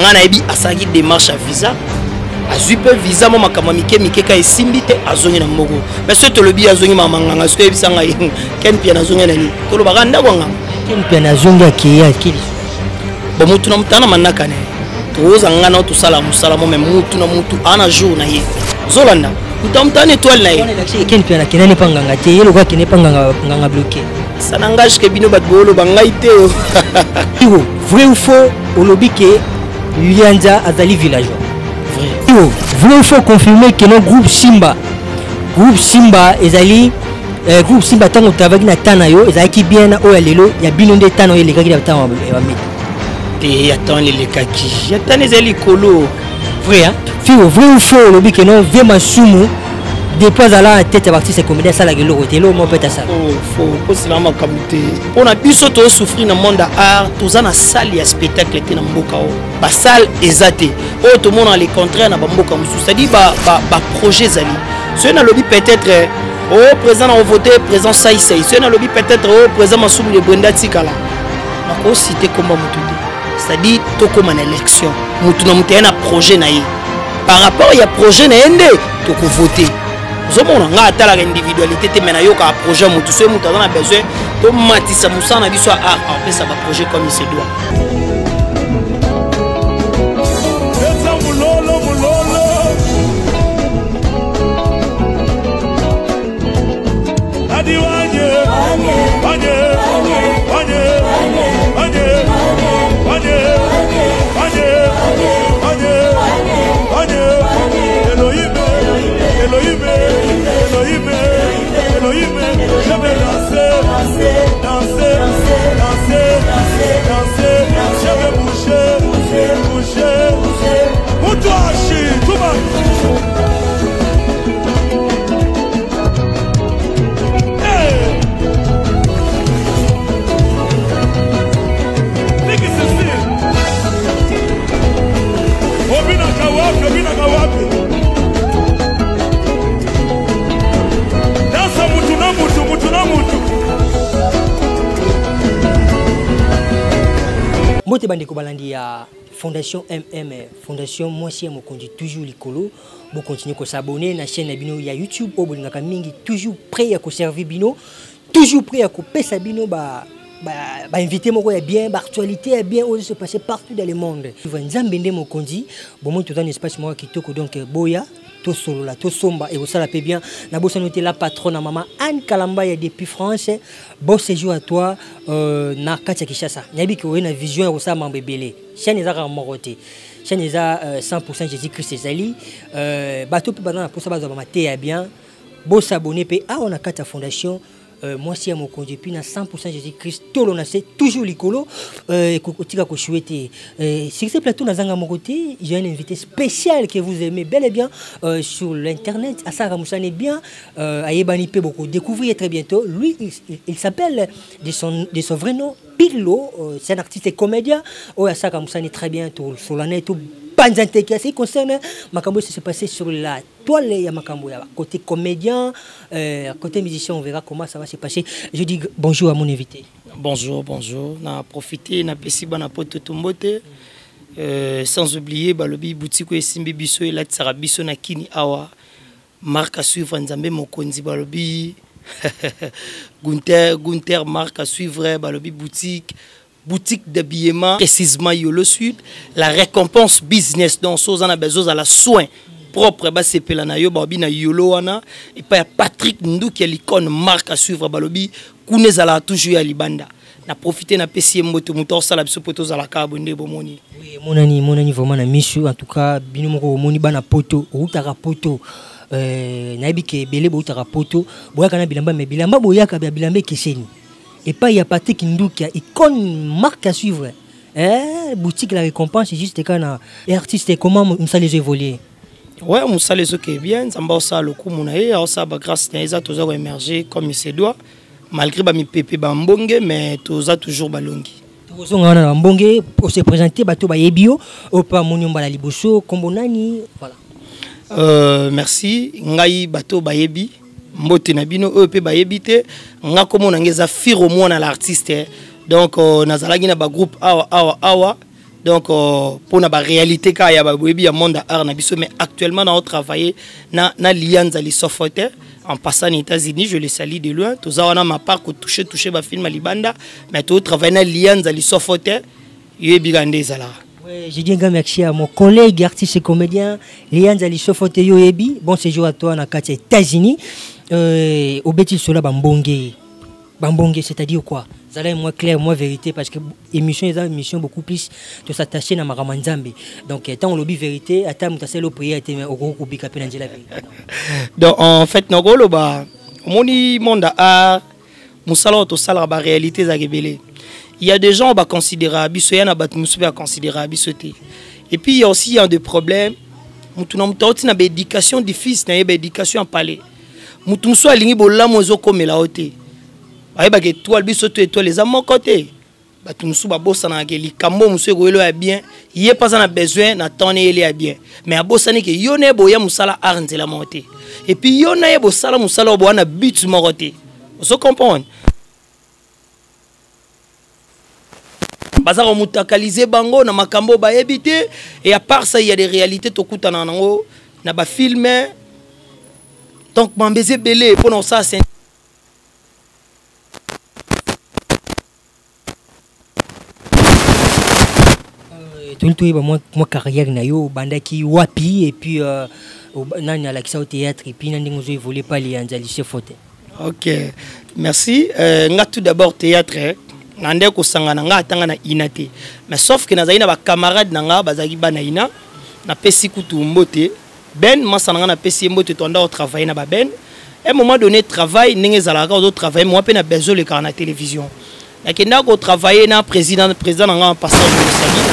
Ngai nayebi asalaki démarche ya visa, azwi mpe visa, mwa makambo ya mike mike ka esimbi te, azongi na moko. Mais soki tolobi azongi mama nganga, soki oyebisa ngai Ken Piana azongi na nini, tolobaka ndako ya nganga. Ken Piana azongi akei akeli. Bon, mutu na mutu ana manaka na ye, tokoza ngai nao tosala mosala mo, mais mutu na mutu ana jour na ye, ozolanda mutu na mutu ana étoile na ye. Ken Piana akendani mpa nganga te, ye lokola akende mpa nganga, nganga bloqué. Ça n'engage que bino bato booloba, ngai te. Iro, vrai ou faux, olobi ke Lianza azali villageois? Vrai. Iro, vrai ou faux, confirmer que no groupe Simba, groupe Simba ezali groupe Simba ntango otravaki na temps na yo ezalaki bien na oyo ya lelo ya bino nde temps na oyo elekaki na ntango ya bameta? Te, ya temps elekaki, ya temps ezali likolo. Vrai, hein? Firo, vrai ou faux, olobi ke non vie Masumu depuis azala na tête ya baartiste comédien asalaka eloko te, eloko moko mpe tasala? Oh, faux, kosila makambo te. Mpo na biso tozosouffrir na monde ya art, toza na salle ya spectacle te na mboka oyo, basalle eza te. Oyo tomonaka le contraire na bamboka mosusu, c'est-à-dire baprojet ezali. Soki nalobi peut-être o président na ovote président Saisai, soki nalobi peut-être o président Masumu de Brenda tikala, nakosite komba motu te. C'est-à-dire tokóma na élection, motu na motu aye na projet na ye, par rapport ya projet na ye nde tokovote. Ozomona ngai atalaka individualité te, mais nayokaka projet ya motu. Soki motu aza na besoin tomatisa mosala na biso ya art, apesa baprojet comme il se doit. Eza mulolo mulolo. Adi wanye wanye wanye wanye wanye wanye wanye wanye. Elohim, Elohim, Elohim, Elohim. Je vais danser, danser, danser, danser. Je vais bouger, bouger. Mutuashi, Tuma. Hey! Niki Cecile. Obinaka wapi, obinaka wapi? Dansa mutu na mutu, mutu na mutu. Mbote bandeko balandi ya Fondation MM, Fondation Mwasi ya Mokonzi, toujours likolo. Bocontinue kosabonner na chaîne na bino ya YouTube oyo bolingaka mingi, toujours prêt ya koservir bino, toujours prêt ya kopesa bino ba ba invité moko ya bien, baactualité ya bien oyo se passe partout dans le monde. Nzambe nde mokonzi bomoi, toza na espace moko ya kitoko, donc boya tosolola, tosomba, ekosala mpe bien. Nabosani te la patronne na mama Anne Kalamba ya depuis France, bon séjour à toi na kati ya Kinshasa. Nayebi ke oye na vision ya kosala mambo ebele. Chaîne eza kaka moko te, chaîne eza 100% Jésus Christ ezali bato mpe baza na mposa bazwa bamateya ya bien. Bosabone mpe awa na kati ya Fondation Mwasi ya Mokonzi, puis na 100% Jésus Christ, tolo na se toujours likolo, otika koshue te. Sur ce plateau nazanga moko te, j'ai un invité spécial que vous aimez bel et bien sur l'internet, asalaka mosala bien, ayebani mpe boko découvrir très bientôt. Lui, il s'appelle de son vrai nom Pirlo, c'est un artiste et comédien oyo asalaka mosala très bien. Tosolana to panza nteke ce qui concerne makambo oyo se passé sur la toile ya makambo ya côté comédien, côté musicien, on verra comment ça va se passer. Je dis bonjour à mon invité. Bonjour, bonjour. Na profité napesi bana poto mbote, sans oublier balobi boutique oyo esimbi biso, elatisaka biso na kini awa, marque à suivre, Nzambe mokonzi, balobi Gunther, Gunther, marque à suivre, balobi boutique d'habillement, précisément Yolo Sud, la récompense business. Donc soza na besoin la soin propre, basepela na yo, balobi na Yolo wana epai ya Patrick Nduki ya l'icône marque à suivre, balobi kuna ezalaka toujours ya libanda. Na profite napesi ye mbote, moto aosala biso mpo tozalaka boye nde bomoni. Oui, monani monani vraiment na misu. En tout cas bino moko omoni bana poto outaka poto, nayebi ke ebele boutaka poto, boyaka na bilamba, mais bilamba boyaka ya bilamba ekeseni epai ya Patrick Ndukia, icône marque à suivre, boutique la récompense juste kaka na artiste. Comment mosala ezo évoluer? Ouais, mosala ezokee bien, Nzambe aosala lokumu na ye, aosala bagrâce na ye, eza toza koémerger comme il se doit, malgré bamipepe bambonge, mais toza toujours balongi. Tokozonga wana na bambonge. Ose présente bato bayebi yo, oyo mpe amoni yo mbala liboso, kombo nani, voilà. Merci. Ngai bato bayebi, mbote na bino. Oyo mpe bayebi te, nga komona ngai eza Firo Mwana l'artiste. Donc nazalaki na bagroupe awa awa awa. Donc mpona baréalité kaka ya baboyebi ya monde ya art na biso. Mais actuellement nao travailler na Lianza Lisofo te, en passant na États-Unis, je le salue de loin. Toza wana ma part kotouche touche bafilm ya libanda, mais totravaille na Lianza Lisofo te, yoyebika nde ezalaka. Ouais, je dis un grand merci à mon collègue artiste et comédien Lianza Lissofote Yoebi. Bon séjour à toi dans les États-Unis. Obeti sola bambonge. Bambonge, c'est-à-dire quoi? Zala moins clair, moins vérité, parce que émission est une émission beaucoup plus de s'attacher na makambo Nzambe. Donc, tant on lobi vérité, ata mutaselo prière te mais okoko kubika pe na nzela vérité. Donc en fait nokolo ba omoni monde art musala oyo tosalaka, ba réalité ezalaka ebele. Il y a des gens baconsidéra biso, ya na bato mosusu mpe baconsidéra biso te. Et puis il y a aussi un des problèmes, mutu na mutu auti na baéducation difficile na ye, baéducation ya palais. Mutu mosusu alingi bolamu ezokomela yo te. Bayebaka étoile biso to étoile eza moko te. Bato mosusu babosanaka ke likambo mosusu ekoyeli ya bien, ye mpe aza na besoin na temps neyeli ya bien, mais abosani ke yo na ye boya mosala art nzela moko te, et puis yo na ye bosala mosala oyo boya na but moko te. Ozo comprendre, baza komutakalize bango na makambo bayebi te. Et à part ça, il y a des réalités tokutana nango na bafilm. Donc mambe eza ebele mpona kosala. Toli toyeba mwa carrière na yo, obandaki wapi, et puis nani alakisa yo théâtre, et puis na ndenge ozo évolue pa Lianza Lisefo te? Ok, merci. Nga tout d'abord théâtre na nde kosanga na nga atanga na ina te, mais sauf que nazali na bacamarade na nga bazalaki bana ina. Napesi kutu mbote ben masa na nga, napesi ye mbote. Toanda kotravaille na baben. Un moment donné, travail ndenge ezalaka, ozotravaille moi mpe na besoin olekaka na télévision. Nakendaka kotravaille na président na nga, en passant je le salue,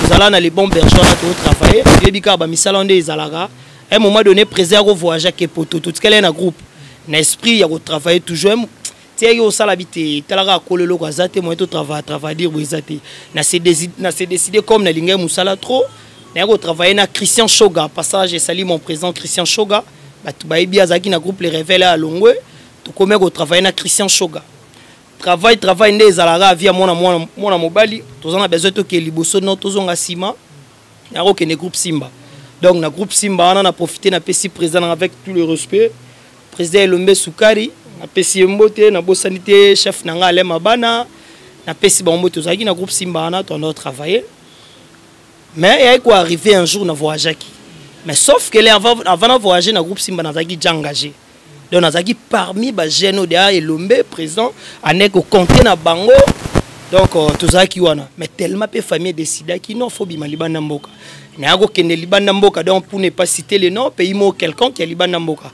tozala na Les Bons Berger wana, tozotravaille, toyebi kaka bamisala nde ezalaka. Un moment donné, président akovoyage ake poto, totikali ye na groupe na esprit ya kotravaille toujours. Tiaki osala bi te, etalaka akolo eloko aza te, moyen totravaille travaille dire boye eza te. Na se décidé, comme nalingai mosala trop, nayaki kotravaille na Christian Shoga. Passage esali mon président Christian Shoga, bato bayebi, azalaki na groupe Le Réveil ya Longwe. Tokomi kotravaille na Christian Shoga. Travail, travail nde ezalaka avi ya mwana mwana mobali. Toza na besoin tokende liboso, no tozonga nsima. Nakokende groupe Simba. Donc na groupe Simba wana, na profité, napesi président avec tout le respect, président Elombe Sukari, napesi ye mbote. Nabosani te chef na nga Alema Bana, napesi bango mbote. Tozalaki na groupe Simba wana, toanda travailler, mais eyaki koarrive un jour na voyageaki. Mais sauf que avant na voyager na groupe Simba, nazalaki déjà engagé. Donc nazalaki parmi bajeune oyo deya Elombe président andeki kocompte na bango. Donc tozalaki wana, mais tellement mpe famille décidaki non, faut bima libanda mboka. Naya kokende libanda mboka, donc pour ne pas citer le nom, pays moko quelconque ya libanda mboka.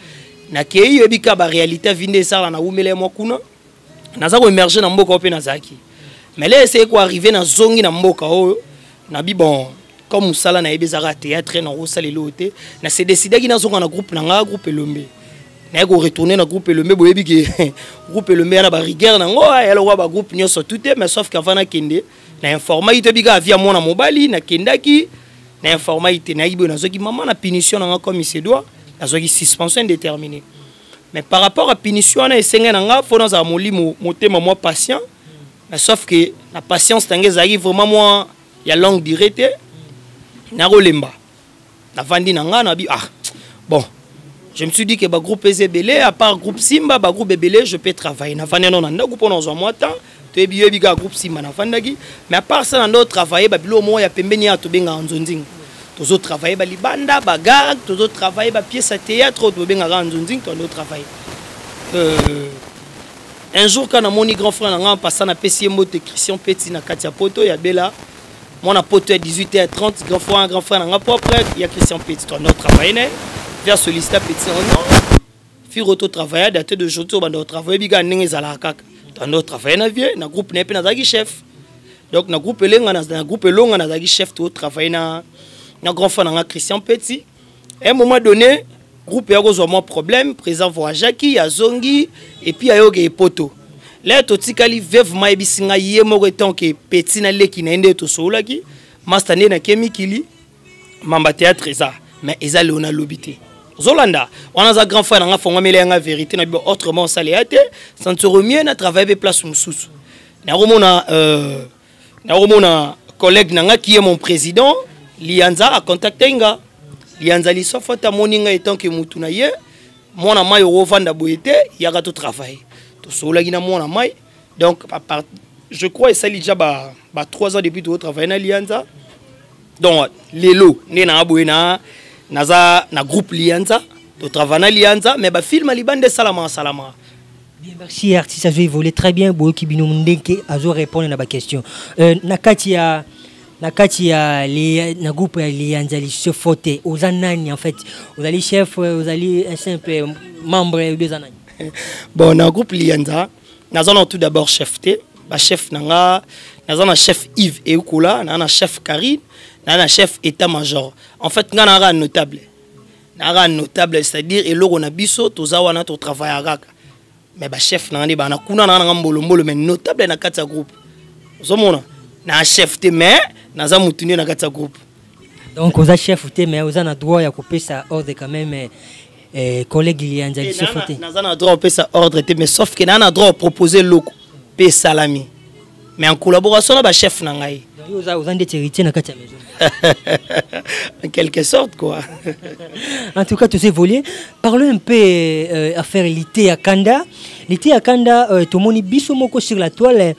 Nakei, yoyebi kaka baréalité avi nde esala. Nawumela ye mwa kuna, naza koémerge na mboka oyo mpe nazalaki. Mais le eseye koarrive, nazongi na mboka oyo, nabi bon, comme mosala nayebi ezalaka théâtre, nakosala eloko te. Na se décidaki nazonga na groupe na nga, groupe Elombe. Naye koretourne na groupe Elombe. Boyebi ke groupe Elombe ya na barigueur nango, ya lokwa bagroupe nyonso tout te. Mais sauf qu'avant nakende, na informaki, toyebi kaka vie ya mwana mobali. Nakendaki na informaki te, nayaki boye, nazwaki mama na punition nanga comme il se doit, nazwaki suspension indéterminée. Mais par rapport à punition wana, esengeli na nga mpo nazala molimo motema mwa patient. Mais sauf que na patience ntange ezalaki vraiment mwa ya longue durée te. Nakolemba, navandi na nga, nabi ah bon, je me suis dit que bagroupe eza ebele, à part groupe Simba, bagroupe ebele je peux travailler. Navandi nano na ndako mpo nazwa mwa temps. Toyebi, yoyebi kaka groupe Simba navandaki. Mais à part ça, na ndo travailler babiloko moko ya pembeni ya tobengaka nzonzinga. Tozotravaille balibanda, bagag, tozotravaille bapièce ya théâtre oyo tobengaka nzonzinga, toando travaille. Un jour ka namoni grand frère na nga pasa, napesi ye mbote, Christian Peti na kati ya poto ya bela, mwana poto ya 18h30, grand frère na nga propre ya Christian Peti, toando travaille na ye vers sollicita Peti na non firo, totravaille date de jour obanda kotravaille bika ndenge ezalaka kaka. Toando travaille na vie na groupe na ye mpe nazalaki chef. Donc na groupe Elenga, na groupe Elonga, nazalaki chef. Totravaille na grand frère na nga Christian Peti. À un moment donné, groupe ya kozwa mwa problème, président voyageaki, azongi, et puis ayoki epoto lere totikali veuve. Mayebisi ngai ye moko etant ke petit naleki na ye nde tosololaki master nde nake mikili mamba théâtre eza, mais eza leo nalobi te. Ozolanda wana aza grand frère na nga, fongwamela yanga vérité na bibo. Autrement osala ya te, ça ne serait mieux na travaille mpe place mosusu. Nakomona nakomona collègue na nga qui est mon président Lianza acontacte nga. Lianza Lisofo amoni nga étant que mutu na ye, mwana mai okovanda boye te, yaka totravaille. Tosololaki na mwana mai. Donc à part, je crois esali déjà ba 3 ans depuis totravaille na Lianza. Donc lelo nde na boye na naza na groupe Lianza, totravaille na Lianza, mais bafilm libanda esalamaka salamaka. Bien, merci. Artiste azo évoluer très bien. Boyoki bino ndenge azo répondre na ba question. Na kati ya na groupe ya Lianza Lisofote, oza nani en fait? Ozali chef, ozali un simple membre ou oza nani? Bon, na groupe Lianza, naza na tout d'abord chef te. Bachef na nga, naza na chef Yves Eukola, naza na chef Karine, naza na chef état major. En fait, nga naka notable, naka notable, c'est-à-dire eloko na biso toza wana, totravailla kaka, mais bachef na nga nde bana kuna. Nanga nanga mbolombolo, mais notable na kati ya groupe. Ozomona na chef te, mais naza mutu nde na kati ya groupe. Donc oza chef te, mais oza na droit ya kopesa ordre quand même, collègue Lianza Lisofote? Naza na droit kopesa ordre te, mais sauf que naa na droit kopropose eloko mpe esalami, mais en collaboration na bachef na ngai. Donc yo oza ndeti héritier na kati ya maison? En quelque sorte, quoi. En tout cas, tout évolué. Parlons un peu affaire Lité Akanda. Lité Akanda, tomoni biso moko sur la toile,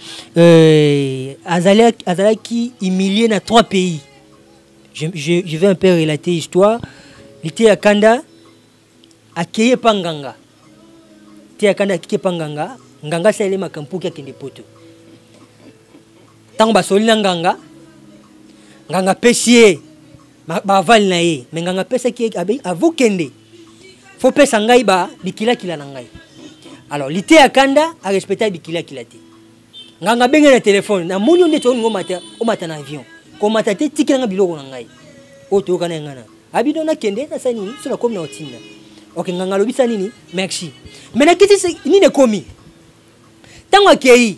azalaki humilié dans trois pays. Je vais un peu relater l'histoire. Lité Akanda, akeye pa nganga. Lité Akanda akeye pa nganga, nganga asaleli makambo akende poto. Ntango basoli na nganga, nganga apesi ye bavali na ye, me nganga apesaki ye avokende fo pesa ngai ba bikilakila na ngai. Alors Lite ya Kanda arespecta bikilakila te. Nganga abenge na telefone: "Namoni yo ndeti olingi omata, omata na avion, komata te, tikelanga biloko na ngai oyo toyokana ye." Ngai na abino nakende, nasala nini so nakomi na otinda? Ok, nganga alobisa nini? Merci. Me nakiti nini ekomi ntango akei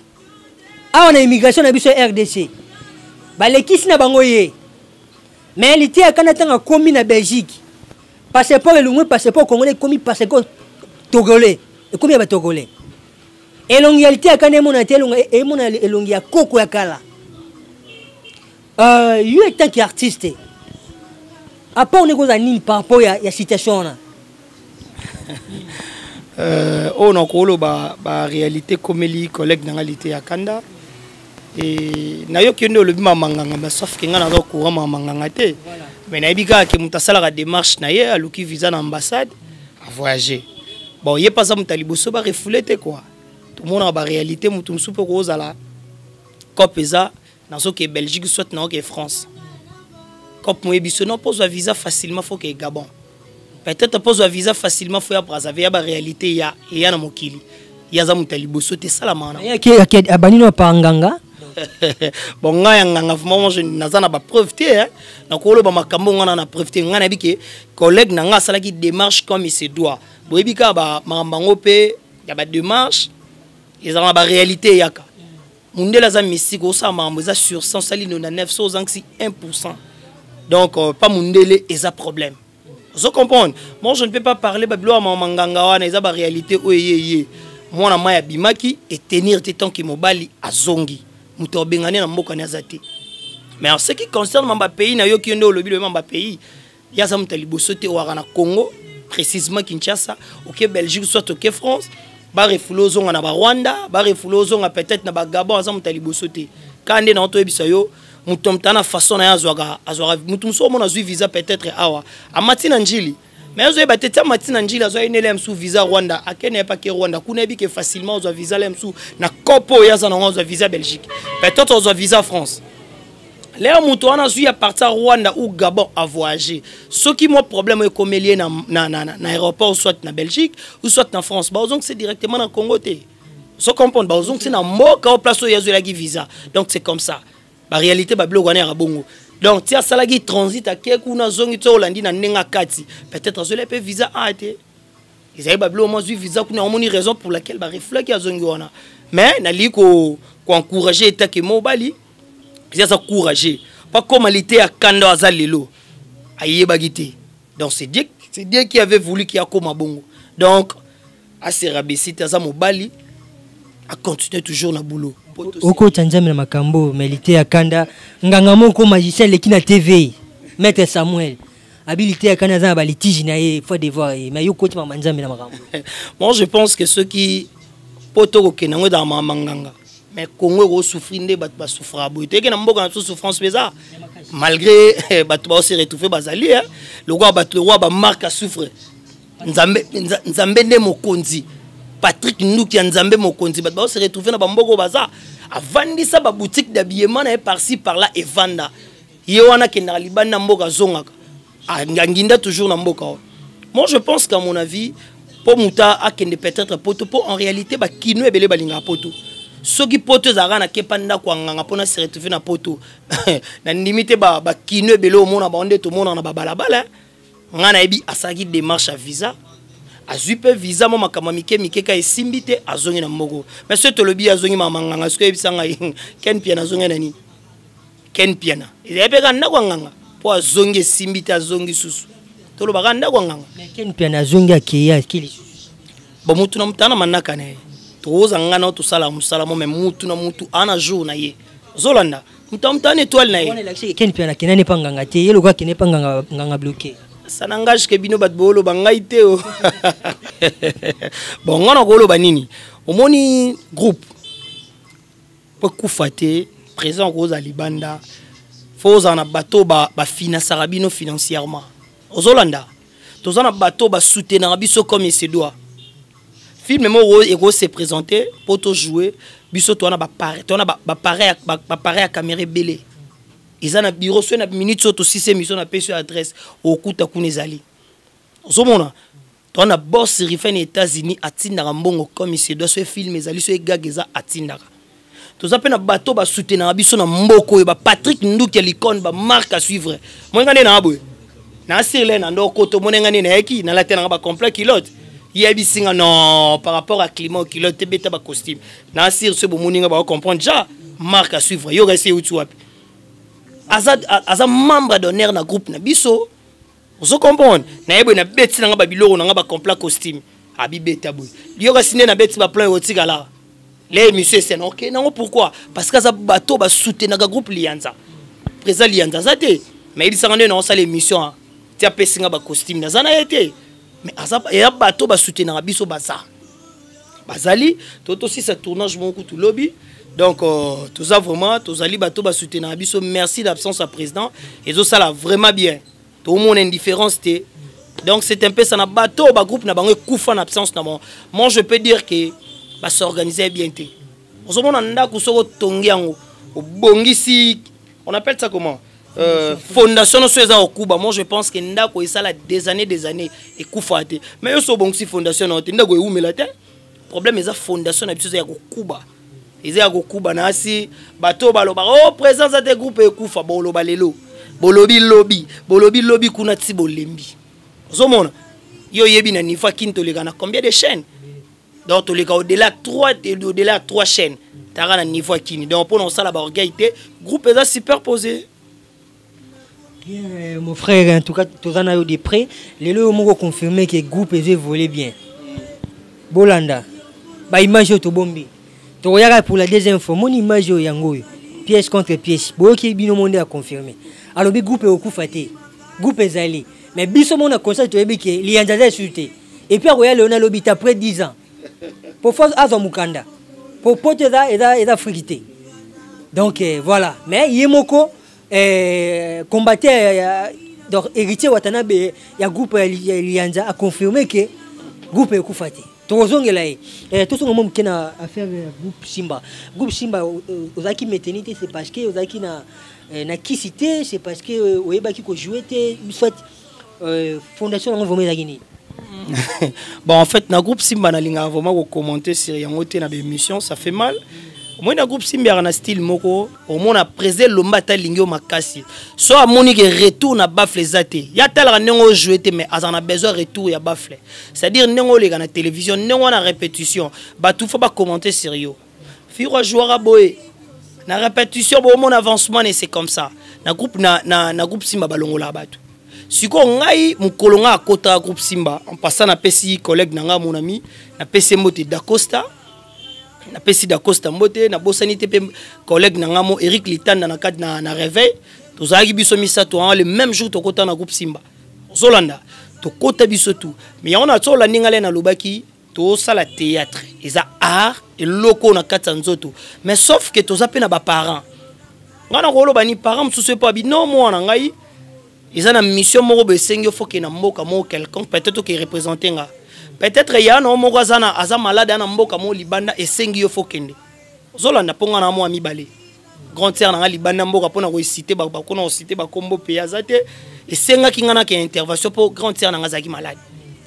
awa na immigration na biso ya RDC, balekisi na bango ye. Mais Lite ya Kanda, ntango akomi na Belgique, passeport elongwe passeport congolais, ekomi passeport togolais, ekomi ya batogolais. Elongi ya Lite ya Kanda emona te, emona elongi ya koko ya kala. Yo en tant qu'artiste, apport ndenge ozala nini par rapport ya situation wana? Oyo nakoloba, baréalité ekomeli collègue na nga Lite ya Kanda e, nayoki yo nde olobi mamanganga, mais sauf ke ngai naza courant mamanganga te, mais nayebi kaka ke moto asalaka démarche na ye, aluki visa na ambassade, avoyage. Bon, ye mpe aza moto ya liboso barefouler te, quoi. Tomonaka baréalité, moto mosusu mpe kozala cope eza nazoke Belgique, soit naoke France, cope moyebi so non, mpo ozwa visa facilement faut ke Gabon, peut-être mpo ozwa visa facilement faut ya Brazzaville. Ya baréalité ya eya na mokili, ye aza moto ya liboso te, esalamaka na abandi no pa nganga. Bon, ngai ya nganga vraiment, moi, naza na bapreuve te, hein. Nakoloba makambo nga na preuve te. Ngai nayebi ke collègue na ngai asalaki démarche comme il se doit. Boyebi kaka makambo yango mpe ya badémarche ezalaka na baréalité eyaka. Mundele aza mystique, osala makambo eza sur 100, osali 99, so ozangisi 1, donc pas mundele eza problème. Ozo comprendre? Moi, je ne peux pas parler babiloko ya mama nganga wana, eza baréalité oyo eye. Ye mwana mai abimaki etenir te, tant que mobali azongi, moto abengani na mboka ni aza te. Mais en ce qui concerne mamba pays, nayoki yo nde olobi lobi mamba pays, ye aza moto ya liboso te. Owaka na Congo, précisément Kinshasa, oke Belgique, soit oke France, barefouler ozonga na Barwanda, barefouler ozonga peut-être na Bagabon. Aza moto ya liboso te. Kaka nde na toyebisa yo, moto moto na façon na ye azwaka azwaka. Moto mosusu omona azwi visa peut-être awa, amati na Njili, mais azoyeba te ti amati na Njili, azwa ye nele mosusu visa Rwanda, akende ye pake Rwanda kuna, yebi ke facilement ozwa visa le mosusu na cope oyo aza nango, azwa visa Belgique, peut-être ozwa visa France. Leo moto wana azwi ya partir Rwanda ou Gabon, avoyage, soki mwa problème ekomeli ye na aéroport, soit na Belgique ou soit na France, bazongisa directement na Congo te. So comprendre, bazongisi na mboka o place oyo azwelaki visa. Donc c'est comme ça baréalité, babiloko wana yaka bongo. Donc ti asalaki transit, ake kuna, azongi, ti olandi na ndenge akati, peut-être azweli mpe visa a te, ezali babiloko mwa azwi visa kuna, omoni raison pour laquelle barefulaki, azongi wana. Mais nalingi koencourage etake mobali eza aza courageux po akóma Lite ya Kanda aza lelo, ayebaki te. Donc c'est Dieu, c'est Dieu qui avait voulu ki akóma bongo. Donc ase rabaisser te, aza mobali. Acontinue toujours na boulot. Okota Nzambe na makambo, mais lite ya kanda, nganga moko magicien aleki na TV, maître Samuel habilité ya kanda aza na balitige na ye, faut devoir ye, mais yo okoti mama Nzambe na makambo. Moi, je pense que soki po tokokende yango ezala mama nganga, mais Congo ekosouffrir nde bato basouffraka boye. Toyeke na mboka na biso, souffrance mpe eza, malgré bato baose retrouve bazali lokola bato, lokola bamarque asouffre. Nzambe, Nzambe nde mokonzi. Patrick Nduki ya Nzambe mokonzi. Bato baose retrouve na bamboka oyo baza, avandisa baboutique d'habillement na ye par-ci par-là, evanda. Ye wana akendaka libanda mboka, azongaka, anginda toujours na mboka oyo. Moi, je pense qu'à mon avis, mpo moto akende peut-être poto, mpo en réalité bakino ebele balingaka poto. Soki poto ezalaka na kepa ndako ya nganga mpona se retrouve na poto, nandimi te bakino ebele omona bango nde tomonaka na babalabala. Ngai nayebi asalaki démarche ya visa, azwi mpe visa, mwa makambo ya mike mike ka esimbi te, azongi na moko. Mais soki tolobi azongi mama nganga, soki oyebisa ngai Ken Piana azongi na nini? Ken Piana ezali mpe kaka ndako ya nganga, mpo azongi esimbi te, azongi susu, tolobaka ndako ya nganga. Ken Piana azongi, akei, ake lisusu. Bon, mutu na mutu ana manaka na ye. Tokoza ngai na tosala mosala mo, mais mutu na mutu ana jour na ye. Ozolanda, mutu na mutu ana étoile na ye. Ken Piana akendani mpa nganga te, ye lokola akende mpa nganga, nganga bloqué. Ça n'engage que bino bato booloba, ngai te o. Bon, ngai na koloba nini? Omoni, groupe po ekufa te, présent kozala libanda, fo ozala na bato bafinançaka bino financièrement. Ozolanda, toza na bato basoutenaka biso comme il se doit. Film moko ekose présenter mpo tojouer, biso toza na baappareil ya caméra ebele, eza na bureau. Soki na minute oyo tosisi émission, napesi yo adresse, okuta kuna ezali. Ozomona, toza na boss Rife na États-Unis, atindaka mbongo comme il se doit. So film ezali, so egag eza, atindaka. Toza mpe na bato basoutenaka biso na mboka oyo, bapatrik Nduki ya licone, bamarque à suivre. Moyenga nde naa boye nasirle na ndo koto, omonenga nde nayaki nalate nanga bacomplet culotte. Yebisinga non, par rapport à climat, culotte te, beta bacostume nasir. So bomoninga bakocomprendre ja marque à suivre. Yoka esi euti wapi? Aza, aza membre d'honneur na groupe na biso. Ozo comprendre, naye boye nabeti nanga babiloko nanga, bacomplet costume, abibeta boye. Yoka si nde nabeti baplan ekotikala le émission esena ok nango. Pourquoi? Parce que aza bato basoutenaka groupe Lianza. Président Lianza aza te, mais yebisanga nde naosala émission ti apesinga bacostume, naza na ye te, mais aza eya bato basoutenaka biso, baza bazali. To tosisa tournage moko kutu lobi. Donc toza vraiment, tozali bato basoutenaka biso. Merci, l'absence ya président ezosala vraiment bien, tomona indifférence te. Donc c'est un peu ça. Na bato bagroupe na bango ekufa na absence na bango, moi je peux dire que basorganiser bien te. Ozomona ndako, soki otongi yango, obongisi, on appelle ça comment, fondation nyonso eza kokuba. Moi je pense que ndako esala des années, des années, ekufa te. Mais yo so obongisi fondation na yo te, ndako ewumela te. Problème eza fondation na biso eza ya kokuba, eza ya kokuba. Na asi bato balobaka: "Oh, présence ate, groupe ekufa." Boloba lelo, bolobi lobi, bolobi lobi kuna, ti bolembi. Ozomona, yo oyebi na niveau akini, toleka na combien de chaînes? Donc toleka au-delà 3, au-delà 3 chaînes taka na niveau akini. Donc mpona kosala baorgueil te, groupe eza superposé. Bien, mon frère, en tout cas, toza na yo de près. Lelo yo moko confirmé que groupe ezo évoluer bien. Bolanda baimage oyo tobombi, tokoyaka pour la deuxième fois. Moni image oyo, yango oyo, pièce contre pièce. Boyoki bino mo nde aconfirme, alobi groupe ekokufa te, groupe ezali. Mais biso mona conscience, toyebi ke Liyanza aza esusu te. Et puis akoya lelo, nalobi te, après 10 ans po fo azwa mokanda po poto eza Afrique te. Donc voilà. Mais ye moko combattant ya, donc héritier Watanabe ya groupe ya Liyanza aconfirme ke groupe ekufa te. Tokozongela ye. Tosonga mo moke na affaire ya groupe Simba. Groupe Simba, ozalaki maintenu te, c'est parce que ozalaki na kisi te, c'est parce que oyebaki kojouer te, soit fondation yango vraiment ezalaki nini? Bon, en fait, na groupe Simba, nalingaka vraiment kocommenter sur yango te na baémission, ça fait mal. Omoni, na groupe Simba yaka na style moko. Omona président Lomba, ata alingi yo makasi, so amoni ke retour na baffle eza te, ye atalaka ndenge ojoue te, mais azala na besoin retour ya baffle, c'est-à-dire ndenge oleka na télévision, ndenge wana répétition, bato fo bacommenter sur yo: "Firo ajouaka boye na répétition." Bomona avancement ne, c'est comme ça na groupe, na groupe Simba balongolaka bato. Sikoyo ngai, mokolo ngai akotaka groupe Simba, en passant napesi collègue na ngai, mon ami, napesi ye mbote, Dacosta. Napesi Dacosta mbote, nabosani te mpe collègue na nga mo Eric Litanda na kati na réveil. Tozalaki biso misato wana le même jour tokota na groupe Simba. Ozolanda tokota biso tout, mais yango na so olandi ngai le nalobaki tosala théâtre eza art, eloko na kati ya nzoto, mais sauf que toza mpe na baparent. Ngai nakoloba ni parent mosusu epo abi non, mwana ngai eza na mission moko boye, esengi yo foke na mboka moko quelconque, peut-être oke représente nga, peut-être ya na moko aza na aza malade na mboka moko libanda, esengi yo fokende. Ozolanda? Mpo nga na mwa mibale grande sœur na nga libanda mboka, mpona koesite bakona kosite bakombo mpe aza te, esengaki nga nake intervention mpo grande sœur na nga azalaki malade.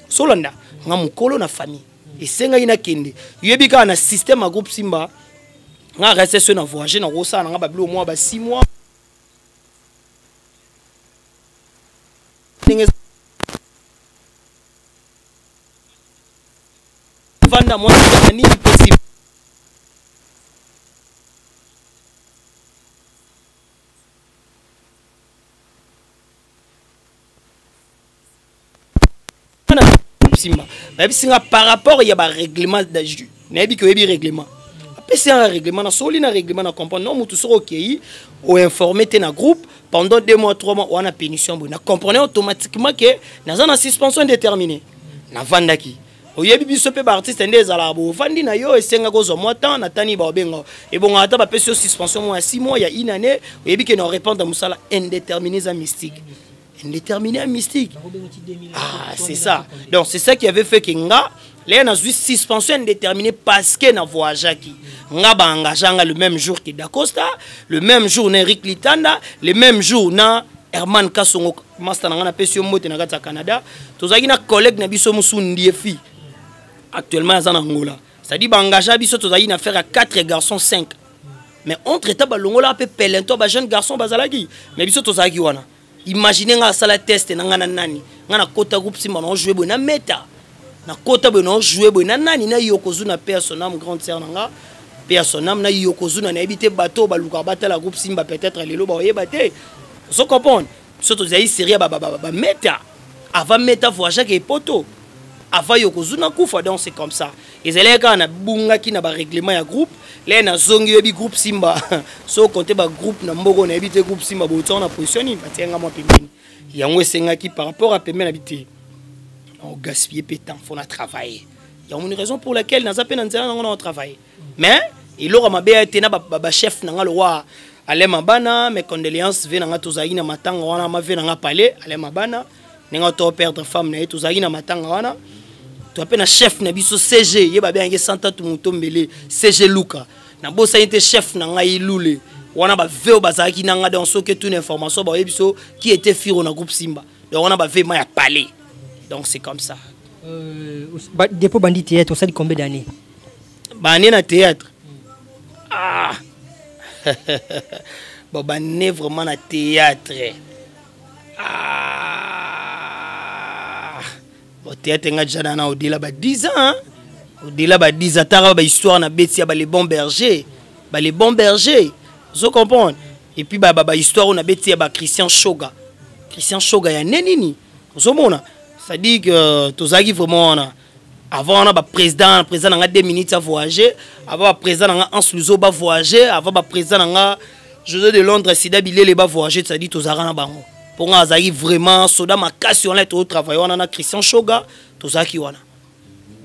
Ozolanda? Nga mokolo na famille, esengaki nakende. Yoyebi kaka na système ya groupe Simba, nga reste so na voyage, na kosala na nga babilo mwa ba 6 mois ndenge vanda mwa na nini possible. Nsima bayebisi nga par rapport ya barèglement, nayebi ke oyebi règlement, apesi nga règlement, nasoli na règlement, na comprendre non, motu soki okei oinforme te na groupe pendant 2 mois, 3 mois, wana punition boye. Na comprendre automatiquement ke naza na suspension indéterminée. Navandaki, oyebi biso mpe baartiste nde ezalaka bo, ovandi na yo, esengaki ozwa mwa temps, natani baobenga ebongaka, ata bapesi yo suspension mwa ya 6 mois, ya une année, oyebi ke na orépondre mosala indéterminé eza mystique, indéterminé ya mystique. Ah, c'est ça. Donc c'est ça qui avait fait que nga leye nazwi suspension indéterminée, parce que na voyageaki. Nga baengage nga le même jour que Dacosta, le même jour na Eric Litanda, le même jour na Herman Kasongo, master na nga, napesi yo mbote na kati ya Canada. Tozalaki na collègue na biso mosu Ndiefi, actuellement aza na Angola. C'est-à-dire baengage biso, tozalaki na faire ya 4 garçons, 5, mais entre temps balongola mpe pelento bajeune garçon bazalaki, mais biso tozalaki wana. Imagine nga asala test na nga na nani, nga nakota groupe Simba, na ojoue boye na meta, nakota boye na ojoue boye na nani, na Yokozuna, paix à son âme, grande sœur na nga, paix à son âme, na Yokozuna. Nayebi te, bato oyo balukaka batala groupe Simba, peut-être lelo baoyeba te. Ozo comprendre? Biso tozali série ya bameta avant meta voyageaka epoto, avant Yokozuna kufa. Donc c'est comme ça ezalaki kaka, nabungaki na barèglement ya groupe. Le nazongi, oyebi groupe Simba, so compte bagroupe na mboka, nayebi te groupe Simba botiango na position nini, batianga mwa pembeni. Yango esengaki par rapport à pembeni na bi te, ogaspille mpe temps, faut na travailler. Yango une raison pour laquelle naza mpe na nzela nango na otravailler, mais eloko ya mabe ya te na bachef na nga lokwa Alain Mabana, mes condoléances ve na nga. Tozalaki na matanga wana, ma ve na nga palais Alain Mabana, ndenge to perdre femme na ye, tozalaki na matanga wana. Toa mpe na chef na biso CG, ye babengaki Santatu Motombele, CG Luka. Nabosani te chef na ngai Lule wana, bave oyo bazalaki na nga. Donc soki tuna information, baoyebi biso qui était Firo na groupe Simba. Donc wana bave ma ya palais. Donc c'est comme ça. Depuis bandi théâtre, osali combien d'années? Baannée na théâtre, ah bon, baannée vraiment na théâtre, ah bon, théâtre nga déjà na au-delà ba 10 ans, hein? Au-delà ba 10 ans. Tara ba histoire na beti ya ba les bons bergers, ba les bons bergers, zo comprendre? Et puis ba histoire na beti ya ba Christian Shoga, Christian Shoga ya nenini, ozomona? C'est-à-dire que tozalaki vraiment wana avant wana baprésident, président na nga 2 minutes a voyager, avant baprésident na nga Anse Luzo bavoyager, avant baprésident na nga José de Londres, Sida Bilele bavoyager. C'est-à-dire tozalaka na bango, mpo nga azalaki vraiment soda makasi wana, totravaille wana na Christian Shoga, tozalaki wana.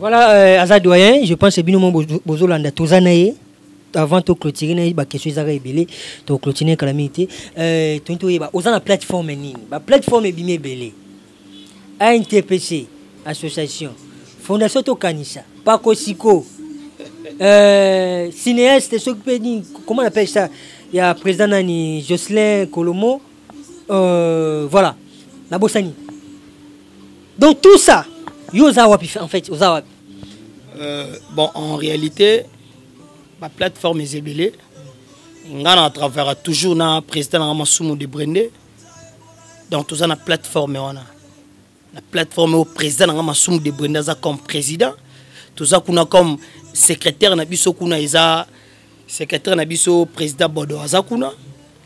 Voilà, aza doyen, je pense bino mo bozolanda, toza na ye. Avant toclôturer na ye, baquestion ezaka ebele, toclôturer kala mingi te. Toyini toyeba oza na plateforme nini? Baplateforme ebimi ebele: ANTPC, association, fondation Tokanisa, Pakosiko, cinéaste, soki mpe nini, comment on appelle ça, ya président nani, Jocelyn Kolomo, voilà, nabosani. Donc tout ça, yo oza wapi en fait? Oza wapi? Bon, en réalité baplateforme eza ebele. Nga na travers toujours na président nanga Masumu de Brende. Donc toza na plateforme wana, na plateforme oyo président nanga Masumu de Brende aza comme président, toza kuna comme secrétaire na biso. Kuna eza secrétaire na biso, président Bodo aza kuna.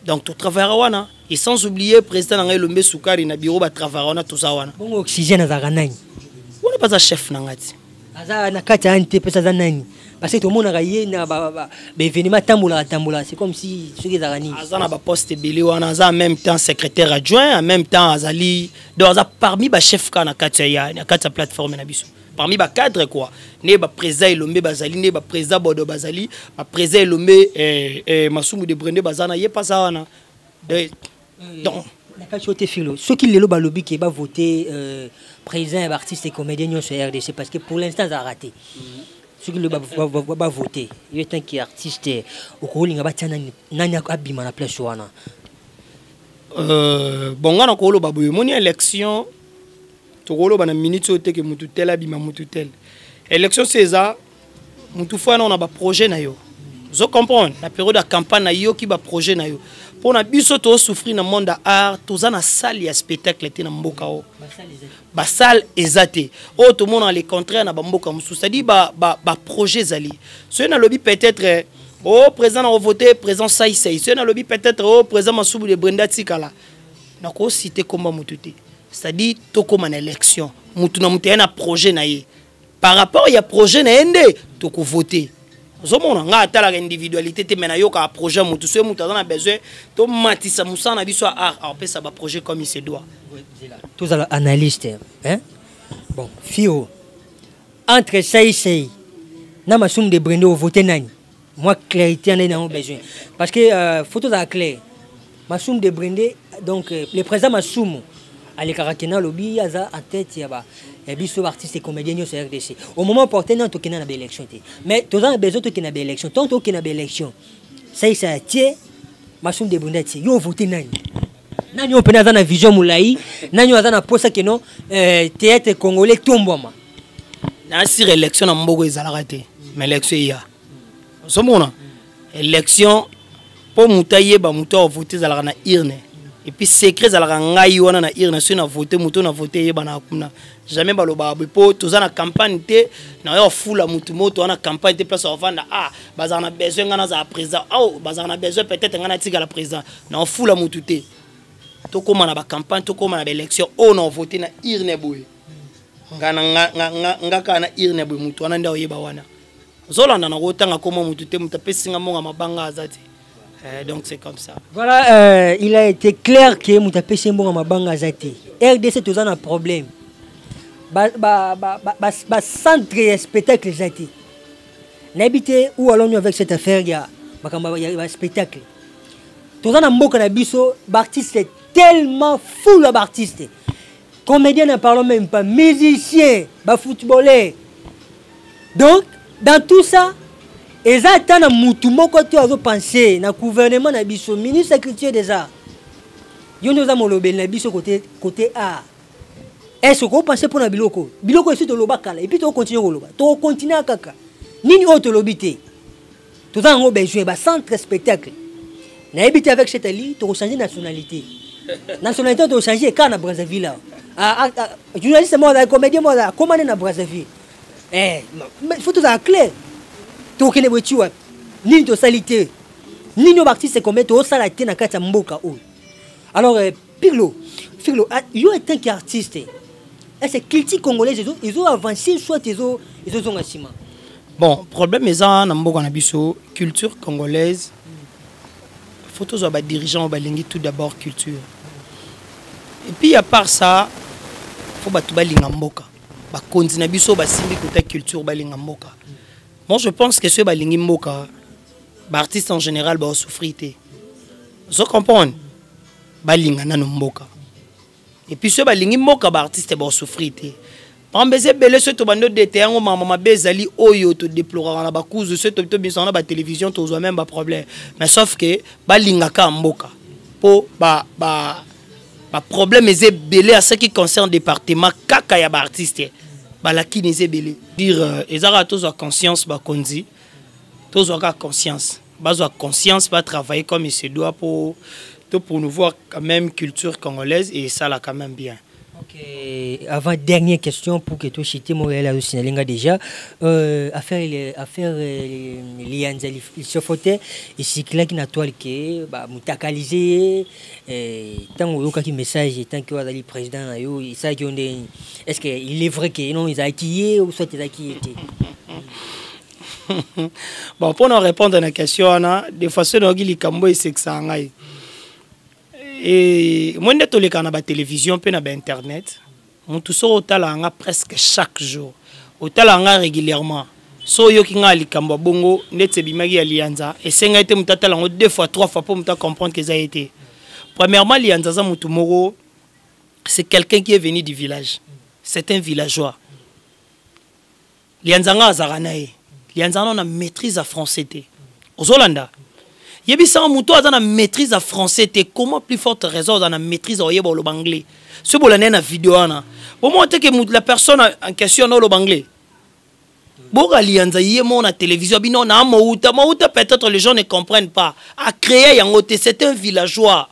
Donc totravaillera wana, et sans oublier président na ngai Elombe Sukari na bureau, batravaillera wana, toza wana. Bongo Oxygène azalaka nani? Wana baza chef na ngai ti. Aza na kati ya NTPC, aza nani? Parce que tomonaka ye na baévénement, atambolaka tambolaka, c'est comme si soki ezalaka nini. Aza na baposte ebele wana, aza en même temps secrétaire adjoint, en même temps azali, donc aza parmi bachef kaka na kati ya plateforme na biso, parmi bacadre quoi. Nde baprésident Elombe bazali, nde baprésident Bodo bazali, baprésident Elombe, Masumu de Brende baza na ye, mpasa wana. Donc Na kati oyo te, Filo, soki lelo balobi ke bavote président ya baartiste et comédien nyonso ya RDC, parce que pour l'instant azalaka te, soki lelo bavote yo tant que artiste, okolinga batia nani, nani abima na place wana? Bon, nga na koloba boye, omoni, élection, tokoloba na minute oyo te ke mutu tel abima, mutu tel. Élection so eza, mutu fo wana na baprojet na yo, ozo comprendre? Na période ya campagne, nayoki baprojet na yo. Mpo na biso tozosouffrir na monde ya art, toza na salle ya spectacle te na mboka oyo, basalle eza te. Oyo tomonaka le contraire na bamboka mosusu, c'est-à-dire baprojet ezali. Soki nalobi peut-être o président na kovote président Saisai, soki nalobi peut-être o président Masubu de Brenda tikala, nakosite komba motu te. C'est-à-dire tokóma na élection, mutu na mutu aye na projet na ye, par rapport ya projet na ye nde tokovote. Ozomona, ngai atalaka individualité te, me nayokaka projet ya motu. Soki motu aza na besoin tomatisa mosala na biso ya art, apesa baprojet comme il se doit. Tozala analyste, hein? Bon, Fio, entre Saisai na Masumu de Brende, ovote nani? Moi, clarité en a besoin, parce que faut tozala clair. Masumu de Brende, donc le président Masumu alekaka kena, alobi aza en tête ya biso baartiste et comédien nyonso ya RDC. Au moment opportun, nano tokende na baélection te, mais toza na besoin tokende na baélection. Tant tokende na baélection, Saisai atie, Masumu de Brende atie, yo ovote nani? Nani oyo mpena aza na vision molai? Nani oyo aza na posa keno théâtre congolais tombwama? Nasir, élection na mboka ezalaka te, mais élection eya. Ozomona, élection, mpo moto ayeba moto avote, ezalaka na urne, et puis secret ezalaka ngai wana na urne. Soki na vote moto, na vote eyebanaka kuna. Jamais balobaka boye mpo toza na campagne te. Na yo afula motu moto wana, campagne te, place avanda, ah, bazala na besoin ngai nazala président, oh, bazala na besoin peut-être ngai natikala président, na ofula motu te. Tokóma na bacampagne, tokóma na baélection, oyo na ovote na urne boye, nga nga kaka na urne boye, motu wana nde oyeba wana. Ozolanda, na kotanga koma motu te, moto apesinga mbongo mabanga aza te. Donc c'est comme ça. Voilà, il a été clair que moto apesi mbongo mabanga aza te. RDC, toza na problème, bacentre ba, ba, ba, ya spectacle eza te. Nayebi te où allons-nous avec cette affaire ya makambo ya baspectacle. Toza na mboka na biso baartiste tellement full ya baartiste comédien, n'en parlons même pas, musicien, bafootballeur. Donc dans tout ça, eza ata na mutu moko te azopense na gouvernement na biso. Ministre ya culture des arts, yo nde oza molobeli na biso côté art, est ce okopense mpo na biloko, biloko esi toloba kala, et puis tokocontinue koloba, tokocontinue kaka? Nini oyo tolobi te? Toza yango besoin bacentre spectacle. Nayebi te, avec cette ali tokochange nationalité, nationalité tokochange kaka na Brazzaville awa. Journaliste moko azali, comédien moko azali, akóma nde na Brazzaville. Faut tozala clair, tokokende boye ti wapi? Nini tosali te? Nini oyo baartiste combien tozosala te na kati ya mboka oyo? Alors Pirlo, Firlo, yo en tant qu'artiste, est ce culture congolaise ezo avancer soit ezozonga nsima? Bon, problème eza na mboka na biso, culture congolaise, faut tozwa badirigeant oyo balingi tout d'abord culture, et puis à part ça, faut bato balinga mboka. Bakonzi na biso basimbi kota culture, balinga mboka. Moi je pense que soki balingi mboka, baartiste en général baosouffrir te. Ozo comprendre? Balinga nano mboka, et puis soki balingi mboka, baartiste baosouffrir te. Pamba eza ebele. Soki tobandi odete yango, mama mabe ezali oyo todeploraka na bakuzu. Soki tobimisaka na batélévision, tozwa même baproblème. Mais sauf que balingaka mboka, mpo baproblème eza ebele à ce qui concerne département kaka ya baartiste, balakini eza ebele. Dire eza kaka tozwa conscience, bakonzi tozwa kaka conscience, bazwa conscience, batravailler comme il se doit pour to promouvoir quand même culture congolaise, et ça là quand même bien. Ok, avant dernière question pour que toi chité Montréal a signalé déjà affaire Lianza Sofote esiklaki na toile ke ba mutakaliser. Ntango oyokaki message, tant que azali président na yo, esalaki yo ndenge? Est ce que il est vrai que non, ezalaki ye ou soit ezalaki ye te? Bon, mpona répondre na question wana, de façon nayoki likambo esekisaka ngai e, moi nde tolekaka na batélévision mpe na bainternet. Motu soki otalaka nga presque chaque jour, otalaka nga régulièrement, so oyoki nga likambo ya bongo ndeti ebimaki ya Lianza, esengai te moto atala yango deux fois, trois fois mpo moto acomprendre ke eza ye te. Premièrement, Lianza aza motu moko, c'est quelqu'un qui est venu du village, c'est un villageois. Lianza nga azalaka na ye, Lianza wana na maîtrise ya français te. Ozolanda, yebisaka moto aza na maîtrise ya français te, comment plus forte raison aza na maîtrise ya oyeba oloba anglais? Soki bolanda ye na video wana, bomona te ke la personne en question na oloba anglais. Boka Lianza ye moko na télévision bino na mouta mouta, peut-être les gens ne comprennent pas, acréer yango te. C'est un villageois.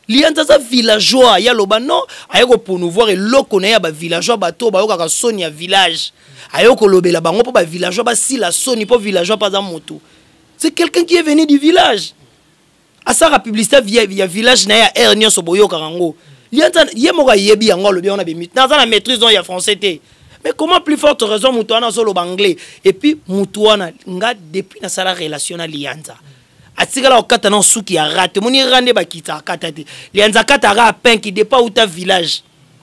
Lianza aza villageois. Ye aloba non, aye kopromouvoir eloko na ye ya bavillageois, bato oyo bayokaka soni ya village, aye kolobela bango mpo bavillageois basila soni, mpo villageois mpo aza moto. C'est quelqu'un qui est venu du village, asalaka publicité ya village na ye ya aire nyonso. Boyokaka yango, Lianza ye moko ayebi yango, alobi yango na bemi naza na maîtrise donc ya français te. Mais comment plus forte raison moto wana azoloba anglais? Et puis moto wana, nga depuis nasala relation na Lianza, atikala kokata na suki ya rate. Omoni ra nde bakita akata te. Lianza akataka apenki depa uta village,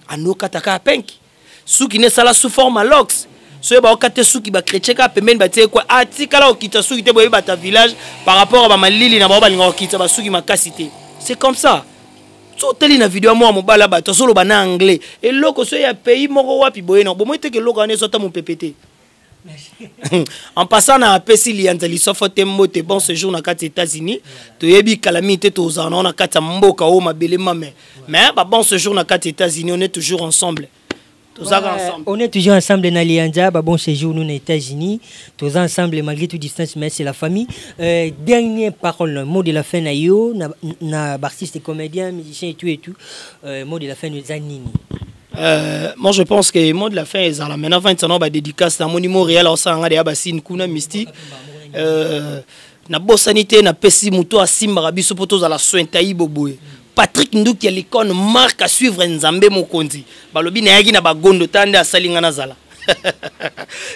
andokataka apenki suki ne esala sous forme locks. Soki baokata suki, bachrétien kaka pembeni batie kwa, atikala kokita suki te. Boyebi bata village par rapport a bamalili na bango, balingaka kokita basuki makasi te. C'est comme ça. So otali na video ya mwa mobala, bato azoloba na anglais, eloko so ya pays moko wapi boye na bomoi teke, eloko wana ezota mopepe te. En passant, na apesi Lianza lisofo te mbote, bon séjour na kati États-Unis. Toyebi kala mingi te tozala nango na kati ya mboka oyo mabele mame, mais ba bon séjour na kati États-Unis. On est toujours ensemble, tozaka ensemble. On est toujours ensemble na Lianza, bah bon séjour nous aux États-Unis, tous ensemble malgré toute distance, mais c'est la famille. Dernière parole, mot de la fin na yo, na artiste, comédien, musicien et tout et tout. Mot de la fin nous nini? Moi je pense que mot de la fin ezala maintenant 21 ba dédicace na moni Montréal osanga ya basine kuna mystique. Nabosani te, napesi moto asimbaka biso mpo tozala soin tayibo boye, Patrick Nduki ya l'icône, marque à suivre. Nzambe mokonzi, balobi nayaki na bagondo ta nde asali nga nazala.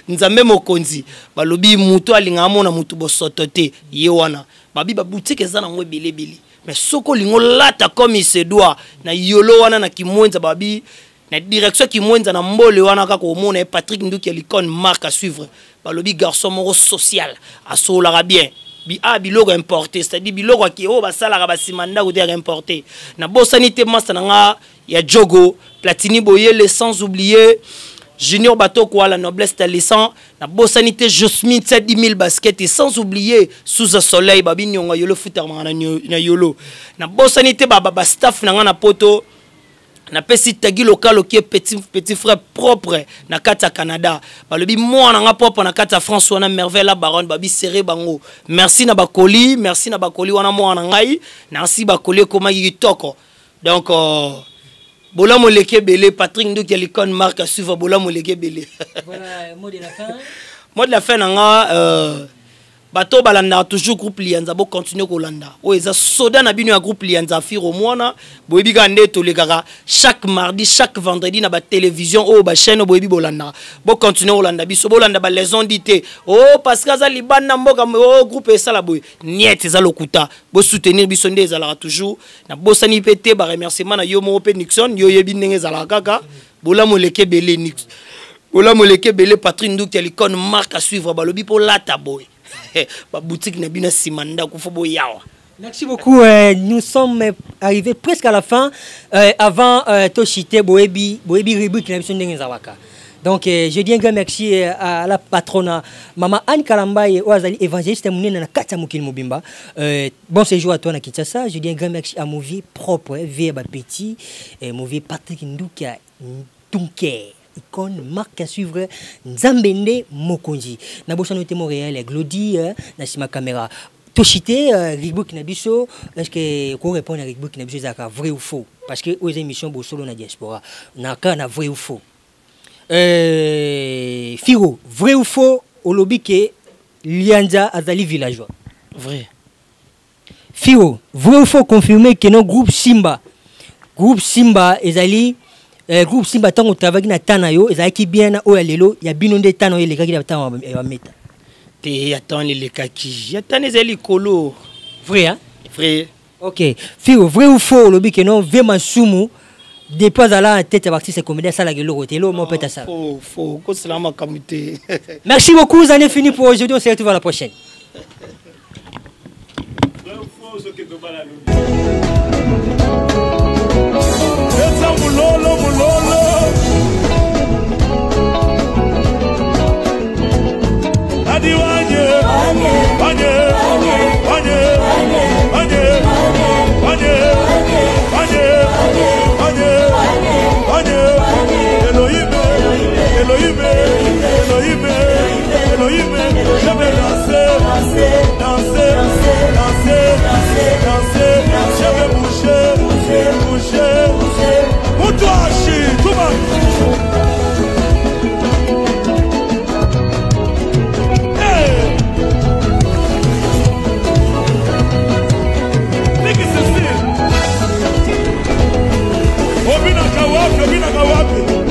Nzambe mokonzi, balobi moto alingaka mona motu bosoto te, ye wana babi baboutique eza nango ebele ebele, mais soki olingi olata comme il se doit, na yolo wana na Kimwenza, babi na direction Kimwenza na mbole wana kaka omona ye, Patrick Nduki ya l'icône, marque à suivre. Balobi garçon moko social, asololaka bien bi a biloko importé, c'est-à-dire biloko aki oyo basalaka basima ndako te, yaka importé. Nabosani te masta na nga ya Jogo Platini Boyele, sans oublier Junior Batoko la noblesse talissan. Nabosani te Josmin tia 10 000 basket, et sans oublier Souza Soleil, babi nyonga yolo futamaka na yolo. Nabosani te ba staff na nga na poto. Napesi Tagi Lokalo ki petit, petit frère propre na kati ya Canada, balobi mwana nga propre na kati ya France wana, Merveille la Baronne, babi serré bango. Merci na bakoli, merci na bakoli wana, mwana ngai nansi bakoli ekomaki kitoko. Donc bolamu eleki ebele. Patrick Nduki ya l'icône, marque à suivre, bolamu eleki ebele. Voilà, mot de la fin. Mot de la fin na nga, bato balandaka toujours groupe Lianza, bocontinue kolanda oyo eza soda na bino ya groupe Lianza Firo mwana. Boyebi kaka nde tolekaka chaque mardi, chaque vendredi na batélévision oyo, bachaîne oyo boyebi, bolandaka, bocontinue kolanda biso. Bolanda balaison di te o oh, parce que aza libanda mboka o oh, groupe esala boye niet, eza lokuta. Bosoutenir biso nde ezalaka toujours. Nabosani mpe te baremerciement na yo moko mpe Nixon, yo oyebi ndenge ezalaka kaka. Bolamu eleki ebele, Nixon, bolamu eleki ebele. Patrik Nduki ya l'icône, marque à suivre, balobi mpo lata boye baboutique na bino nsima ndako fo boyawa. Merci beaucoup. Nous sommes arrivés presque à la fin. Avant toshite, boyebi, boyebi rubrique na biso ndenge ezalaka. Donc je dis un grand merci à la patronne Maman Anne Kalambaye, oyo azali évangéliste munene na kati ya mokili mobimba. Bon séjour à toi na Kinshasa. Je dis un grand merci à mon vieux propre, hein, vieux ba petit, mon vieux Patrick Ndukia Tunker. Icône, marque à suivre, Nzambe nde mokonzi. Na bosano te Montréal, Glody, na sima caméra. Toshite rubrique na biso, est-ce que ko répondre à rubrique na biso ezalaka vrai ou faux? Parce que aux émissions bosolo na diaspora, na ka na vrai ou faux. Firo, vrai ou faux, olobi ke Lianza azali villageois? Vrai. Firo, vrai ou faux, confirmer que no groupe Simba, groupe Simba ezali groupe Simba tango travaillaki na tana yo ezalaki bien na oyo ya lelo ya bino nde tana oyo elekaki na tana ya meta? Te, ya temps elekaki, ya temps ezali likolo. Vrai, hein? Vrai. Ok, Firo, vrai ou faux, olobi ke non, vie Masumu depuis azala na tête ya baartiste comédien, asalaka eloko te, eloko moko peut asala. Faux, faux, kosala makambo te. Merci beaucoup, année finie pour aujourd'hui, on se retrouve à la prochaine. Eza mulolo mulolo. Adi wanye wanye wanye wanye wanye wanye wanye wanye. Elohim, Elohim, Elohim, Elohim. Je vais danser, danser, danser, danser. Je vais bouger, bouger. Mutuashi, tuma. Hey! Niki Cecile. Obinaka wapi, obinaka wapi?